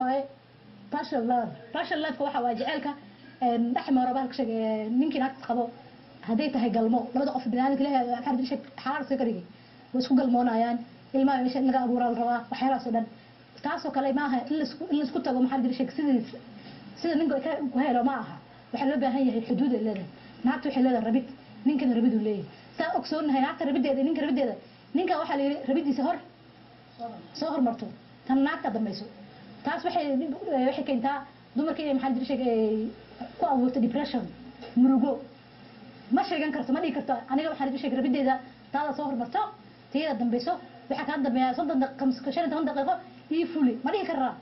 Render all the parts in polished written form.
Waaye passion love. Passion love waxa waa jaceylka dhex maro, bahalka sheeg, ninkii naagta qabo. Hadday tahay galmo, labada qof biniaadamka Ilaahay maxaa la sheeg xalaal iska ka dhigay, way isku galmoonayaan. Ilmaha meesha in laga abuuraa la rabaa, waxyaalahaas oo dhan. Taasoo kale ma aha in laisku tago, maxaa la sheeg, sidiis sida ninka ku helo ma aha. Waxaa loo baahan yahay xuduud ay leedahay. Naagta waxay leedahay rabid, ninkana rabiduu leeyahay. Saa ogsoonahay, naagta rabideeda, ninka rabideeda, ninka waxaa la yidhi rabidiisa hor soo hormarto, tan naagta dambayso. Taas waxay keentaa dumarka inay, maxaa la sheeg, ku abuurto depression, murugo. Ma sheegan karto, ma dhihi karto: "Aniga waxaa la sheeg rabideeda taada soo hormarto, tiyada dambayso, waxaa kaa dambeeya 30, 15 daqiiqo ii fuli." Ma dhihi karaa?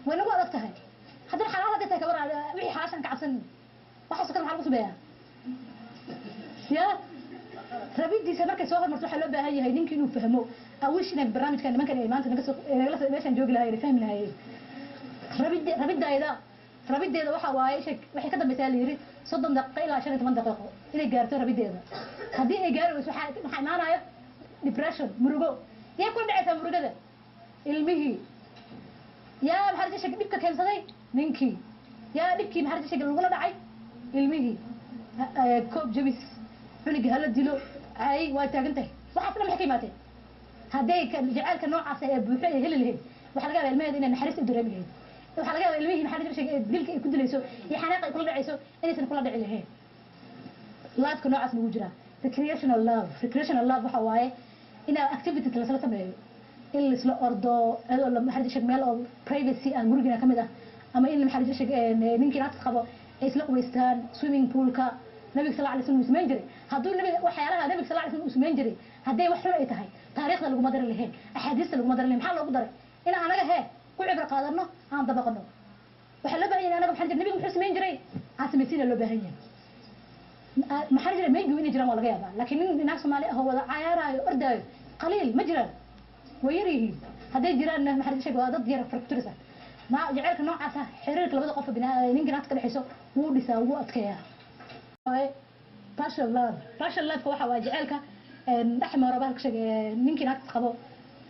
Way nagu adag tahay. Haddana xalaal hadday tahay, kabar wixii xalaashan ka cabsan, waxaasoo kale maxaa lagu sameeyaa? Ya rabidiisa markay soo hormarto, waxaa loo baahan yahay ninki inuu fahmo. Awish inay barnaamijkan nimankan ay maanta naga soo nagala meeshaan joogi lahaayeen, fahmi lahaayeen. Rabiddeeda waxa waaye sheeg, waxay ka dambaysaa, la yidhi, 30 daqiiqo ilaa 15 daqiiqo inay gaarto rabiddeeda. Haddii ay gaari weyso, waxaa imaanaya depression, murugo. Yaa kula dhacaysaa murugada? Ilmihii. Yaa, maxaa la sheeg, dhibka keensaday? Ninkii. Yaa dhibkii, maxaa la sheeg, lagula dhacay? Ilmihii. Koob jabis, cunugii hala dilo, cay waa taagan tahay. Waxaas dhan maxay ka imaatee? Hadday jaceylka noocaas ee buuxo ay heli lahayd, waxaa laga yaabaa ilmaheeda inay naxariis u dareemi lahayd. Waxaa laga yaabaa ilmihii, maxaa la sheegay, dilka ay ku dilayso iyo xanaaqa ay kula dhacayso inaysan kula dhici lahayn. Love-ka noocaas nagu jiraa. Recreational love. Recreational love waxa waaye inaa activities lasla sameeyo, in laisla ordo, iyadoo la, maxaa la sheeg, meel oo privacy ah gurigiina kamid ah, ama in, maxaa la sheeg, ninkii naagta qabo ay isla qubaystaan swimming poolka. Nabiga sal alay slam uu samayn jiray. Hadduu nabiga waxyaalaha nabiga sal alay slam uu samayn jiray, hadday wax xun ay tahay, taariikhda laguma dari lahayn, axaadiista laguma dari lahayn. Maxaa loogu daray? In anaga hee ku cibro qaadano, aan dabaqno. Waxaa loo baahan yahay anaga, maxaa jira, nabiga muxuu samayn jiray aan samaysiina loo baahan yahay. Maxaa jira, maybe inay jiraan waa laga yaabaa, laakiin nin naag Soomaali ah oo wada cayaaraayo, ordaayo, qaliil ma jiraan, way yar yihiin. Hadday jiraanna, maxaa sheeg, waa dad yar, farkuturis ah. Ma jaceylka noocaas ah, xiriirka labada qof ninka naagta ka dhexayso, wuu dhisaa, wuu adkeeyaa. Passion love. Passion love waxa waa jaceylka dhex maro, bahalka sheeg, ninkii naagta qabo.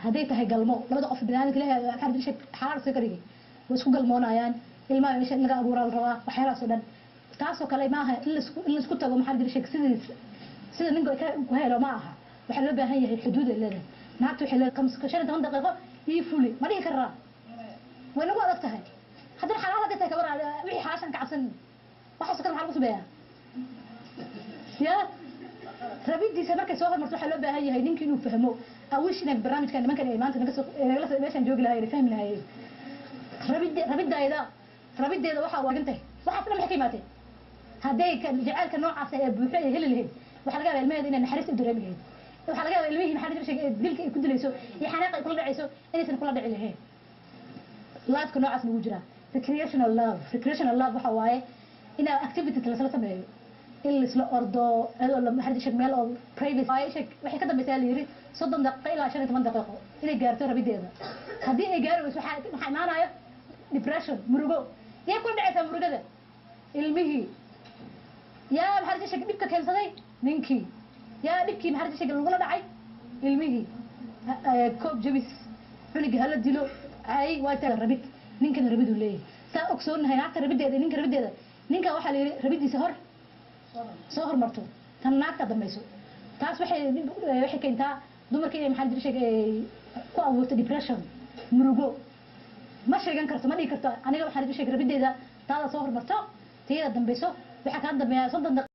Hadday tahay galmo, labada qof biniaadamka Ilaahay maxaa sheeg xalaal iska ka dhigay, way isku galmoonayaan. Ilmaha meesha in laga abuuraa la rabaa, waxyaalahaas oo dhan. Taasoo kale ma aha in laisku tago, maxaa la sheeg, sidiis sida ninka ku helo ma aha. Waxaa loo baahan yahay xuduud ay leedahay. Naagta waxay leedahay 15 daqiiqo ii fuli. Ma dhihi karaa? Way nagu adag tahay. Haddana xalaal hadday tahay, kabar wixii xalaashan ka cabsan, waxaasoo kale maxaa lagu sameeyaa? Ya rabidiisa markay soo hormarto, waxaa loo baahan yahay ninki inuu fahmo. Awish inay barnaamijkan nimankan ay maanta naga soo nagala meeshaan joogi lahaayeen, fahmi lahaayeen. Rabiddeeda waxa waa tahay. Waxaas dhan maxay ka imaatee? Hadday jaceylka noocaas ee buuxo ay heli lahayd, waxaa laga yaabaa ilmaheeda inay naxariis u dareemi lahayd. Waxaa laga yaabaa ilmihii, maxaa la sheeg, dilka ay ku dilayso iyo xanaaqa ay kula dhacayso inaysan kula dhici lahayn. Love-ka noocaas nagu jiraa. Recreational love. Recreational love waxa waaye inaa activities lasla sameeyo, in laisla ordo, iyadoo la, maxaa la sheeg, meel oo privacy waaye sheeg, waxay ka dambaysaa, la yidhi, 30 daqiiqo ilaa 15 daqiiqo inay gaarto rabiddeeda. Haddii ay gaari weyso, waxaa imaanaya depression, murugo. Yaa kula dhacaysaa murugada? Ilmihii. Yaa, maxaa la sheeg, dhibka keensaday? Ninkii. Yaa dhibkii, maxaa la sheeg, lagula dhacay? Ilmihii. Koob jabis, cunugii hala dilo, cay waa taagan. Rabid, ninkana rabiduu leeyahay. Saa ogsoonahay, naagta rabideeda, ninka rabideeda, ninka waxaa la yidhi rabidiisa hor soo hormarto, tan naagta dambayso. Taas waxay keentaa dumarka inay, maxaa la sheeg, ku abuurto depression, murugo. Ma sheegan karto, ma dhihi karto: "Aniga waxaa la sheeg rabideeda taada soo hormarto, tiyada dambayso, waxaa kaa dambeeya 30."